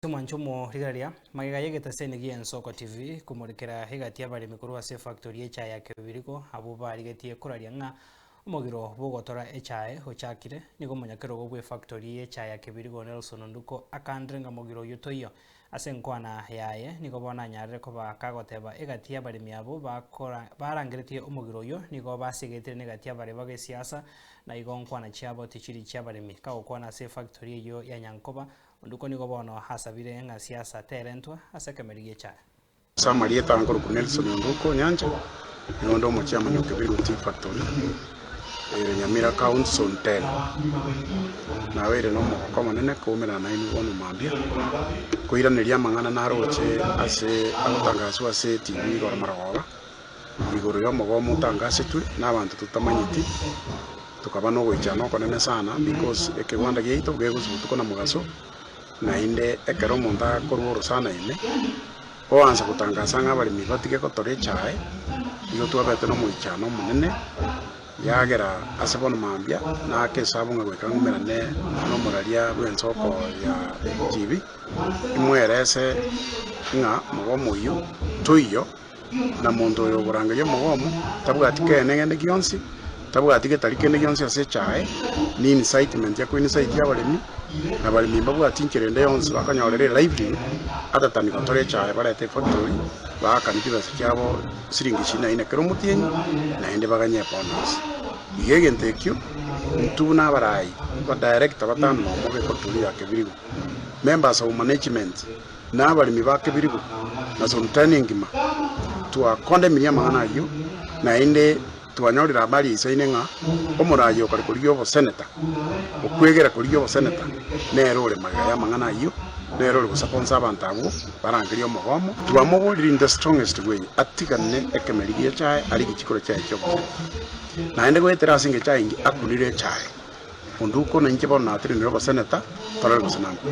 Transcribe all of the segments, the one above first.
Omwancho omorigereria, magega y'egetaseni gi'Ensoko TV komorekera egati y'abaremi korwa ase efactory y'echae ya Kebirigo abwo barigetie koraria ng'a omogiro bw'ogotora echae ochakire, nigo omonyakerogo bw'efactory y'echae ya Kebirigo Nelson Onduko akandire ng'a mogiro oyio toiyo. Ase enkwana yaye nigo bono anyarire koba kagoteba egati y'abaremi abwo bakora barangeretie omogiro oyio nigo basegetire negati y'abare bagesiasa na igo nkwana chiabo tichiri chi'abaremi. Kagokwana ase efactory eyio ya Nyankoba Onduko nigo bono asabire ng'a siasa terentwe ase ekemeri gi'echae. Ase amarieta nkorokwa Nelson Onduko Nyancha, nigo onde omochairman o Kebirigo Tea Factory ere Nyamira County Zone 10. Nabeire nomogoko omonene koumerana nainwe bono mambia, koiraneria amang'ana naroche ase agotangaswa ase etv igoro marogoba, igoro yomogomo otangasetwe na abanto totamanyeti. Tokaba nogoichana okonene sana because ekegwanda giaito gegosi botuko na mogaso, naende ekero omonto akorwa orosana ime, oansa gotangasa ng'a abaremi batige gotora echae, nigo twabete nomoichano omonene, yagera ase bono mambia naake esabu ng'a goika ng'umerane nomoraria bw'ensoko ya TV, imwerese ng'a mogomo oyio toiyo. Na monto oyo okorangeria omogomo tabwati keene kende gionsi, tabwati getari kende gionsi ase echae, ne incitement ya koincite abaremi, na abaremi mbabwati inchera ende yonsi bakonyorera elivelihood other than gotora echae barete efactory, baakane chibesa chiabo siringi ishirini na inne kera omotienyi, naende baganye ebonus. Iga egento ekio, intwe buna abarai, abadirector batano na omo ba efactory ya Kebirigo, members of management, na abaremi ba kebirigo, na Sultani engima, twakondemirie amang'ana ayio, naende twanyorire habari eisaine ng'a omoraia okare korigia oboseneta, okwegera korigia oboseneta, nere ore magega y'amang'ana ayio, nere ore gosakonsa abanto abwo barangerie omogomo. Twamoborire in the strongest way atigane ekemeri gi'echae arigie chikoro chiaye chi'oboseneta, naende goetera ase engencho aye akunire echae. Onduko na inche bono natenenire oboseneta, torore gose nankwe.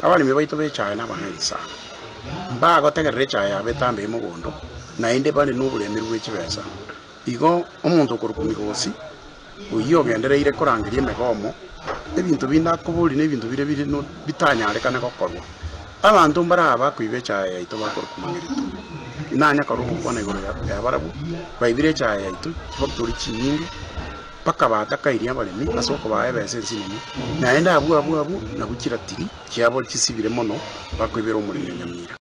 Abaremi baito b'echae nabang'aini sana. Mbagotegerera echae yabo etambe mogondo, naende bare noboremeru bwe chibesa. Igo omonto okorokwa Migosi, oyio ogendereire korangeria emegomo, ebinto binde akoboria nebinto bire bire bitanyarekane gokorwa. Abanto mbare aba bakoiba echae yaito bakorokwa Mang'erito. Nanya korwa ogokwana igoro ya barabwo, baibire echae yaito chifactory chinyinge. Mpaka batakairie abaremi ase okobaa ebesa ensinini, naende abwo abwo abwo nabwo chiratiri chiabo chisibire mono bakoibera omoremi o nyamira.